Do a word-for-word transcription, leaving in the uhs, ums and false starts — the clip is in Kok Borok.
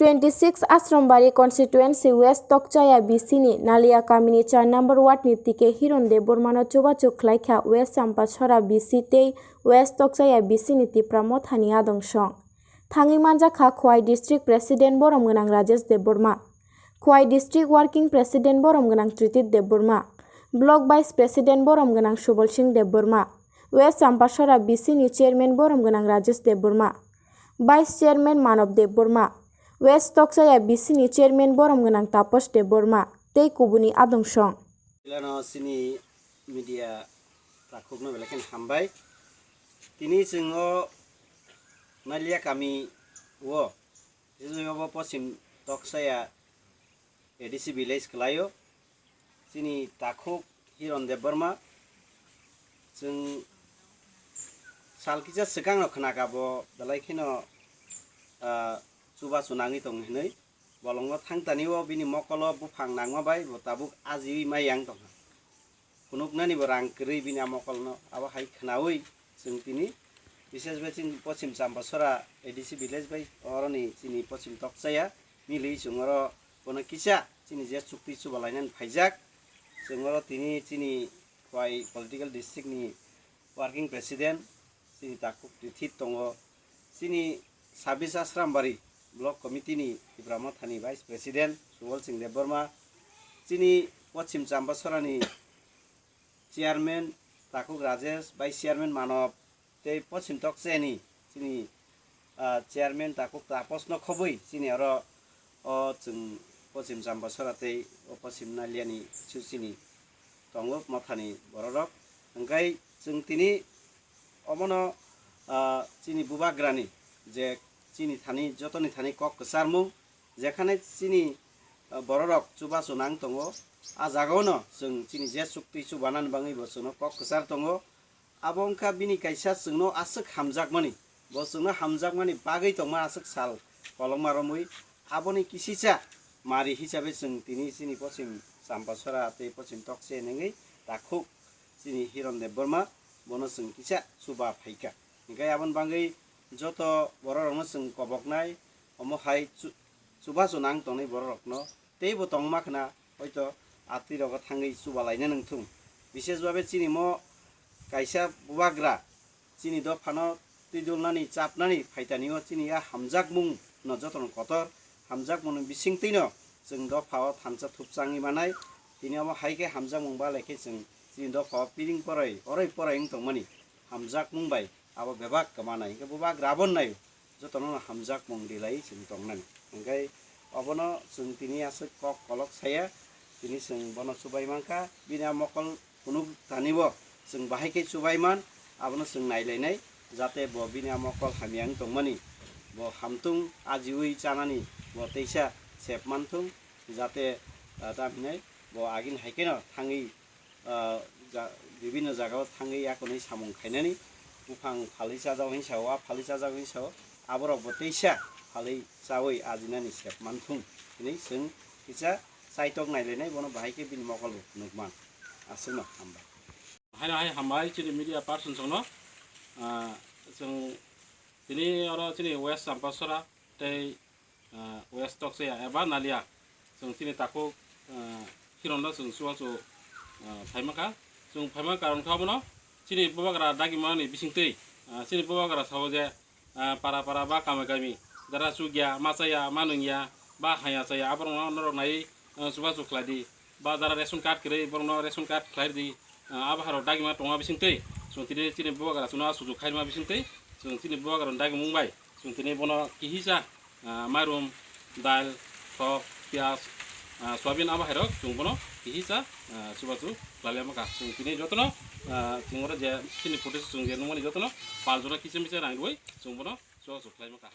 Twenty six Asrambari constituency West Tokchaya B C ni Nalia kamini char number ward ni T K Hiron Debbarma no chubachu khlaikha West Champasora B C tei West Tokchaya B C ni Tipra Motha ni adong song. Thangwi manjakha Khowai District President borom gwnang Rajesh Debbarma, Khowai District Working President borom gwnang Tritit Debbarma, Block Vice President borom gwnang Subal Singh Debbarma, West Champasora B C ni Chairman borom gwnang Rajesh Debbarma, Vice Chairman Manob Debbarma, West Tokchaya B C ni Chairman borom gwnang Taposh Debbarma tei kubuni adong song. Ilano chini media takhukno belai kheno hambai. Tini chwng o Nalia kami o, Jijoi obo Pochim Tokchaya A D C village kwlaio. Chini takhuk Hiron Debbarma. Chwng sal kisa swkangno khnakha bo belai kheno, ah, chubachu nangwi tong hinwi. Bolongo thangtani o bini mokolo buphang nangma bai bo tabuk ajiwi mai yang tongkha. Phunuknani bo rang kwrwi bini a mokolno, abo hai khnaui chwng tini, bises bai chini Pochim Champasora A D C village bai oroni chini Pochim Tokchaya milwi chwng oro bono kisa chini je chukti chuba lainani phaijak. Chwng oro tini chini Khowai political district ni working president chini takhuk Tithit tongo, chini Sabis Asrambari Block Committee ni Tipra Mothani Vice President Subal Singh Debbarma, chini Pochim Champasora ni Chairman takhuk Rajesh, Vice Chairman Manob, tei Pochim Tokchaya ni chini, ah, Chairman takhuk Taposh no khobwi chini oro o chwng Pochim Champasora tei o Pochim Nalia ni susi ni tongo mothani bororok. Hwnkhe chwng tini omono, ah, chini bubagrani je chini thani jotoni thani kok kwcharmung, jekhane chini, ah, bororok chubachu nang tongo, a jagao no chwng chini je chukti chubanani bagwi bo chwngno kok kwchar tongo. Abo wngkha bini kaisa chwngno aswk hamjakmani, bo chwngno hamjakmani bagwi tongma aswk sal kolokma romwi, aboni kisisa mari hisabe chwng tini chini Pochim Champasora tei Pochim Tokchaya nengwi takhuk chini Hiron Debbarma, bono chwng kisa chuba phaikha. Hwnkhe aboni bagwi joto bororokno chwng koboknai, omo hai chu-, chubachu nang tongnai bororokno teibo tongma khna hoito atwi rogo thangwi chuba laina nangthung. Bises babe chini mo kaisa bubagra chini dophano twidulnani chapnani phaitani o chini a hamjakmung no jotono kotor hamjakmung ni bisingtwi no chwng dophao thansa thupchangwi manai. Tini omo hai khe hamjakmung balai khe chwng chini dophao piring poroi oroi poroi wng tongmani hamjakmung bai abo bebak kwmanai hwnkhe bubagra abo nai jotono hamjakmung rilai chwng tongnani. Hwnkhe obono chwng tini aswk kok kolok saya, tini chwng bono chubai mankha, bini a mokol phunuk tanibo chwng bahai khe chubai man, abono chwng nailainai, jate bo bini a mokol hamya wng tongmani, bo hamtung ajiui chanani bo teisa sep manthung, jate, ah, tamhinai bo agini hai kheno thangwi ah, ja-, bibinno jagao thangwi yakunwi samung khainani, buphang phalwi chajak hinwi sao, a phalwi chajak hinwi sao, aborokbo teisa phalwi chaui ajinani sep manthung hinwi chwng kisa chaitok nailainai, bono bahai khe bini mokolbo phunukman. Aswkno hambai. Haino hai hambai chini media person songno, ah, chwng tini oro chini West Champasora tei ah, West Tokchaya eba Nalia. Chwng chini takhuk, ah, Hirondo chwng chubachu, ah, phaima kha. Chwng phaima karon kha bono chini bubagra dagimani bisingtwi, ah, chini bubagra sao je, ah, para para ba kami kami dara chukya, machaya, manungya, ba haya chaya, aborokno norok nai, ah, chubachu khlai di. Ba jara ration card kwrwi, borokno ration card khlai rwdi. Ah, abo harok dagima tongma bisingtwi, chwng tini chini bubagra chwngno sujuk khaima bisingtwi, chwng chini bubagra dagimung bai, chwng tini bono kihisa, ah, mairum, dal, thok, piyaj, ah, soyabin abo hairok chwng bono kihisa, ah, chubachu khlai lama kha. Chwng tini jotono, ah, chwng oro je chini photo chwng je nungmani jotono pal jora kisa misa rang rwui chwng bono chubachu khlai ma kha.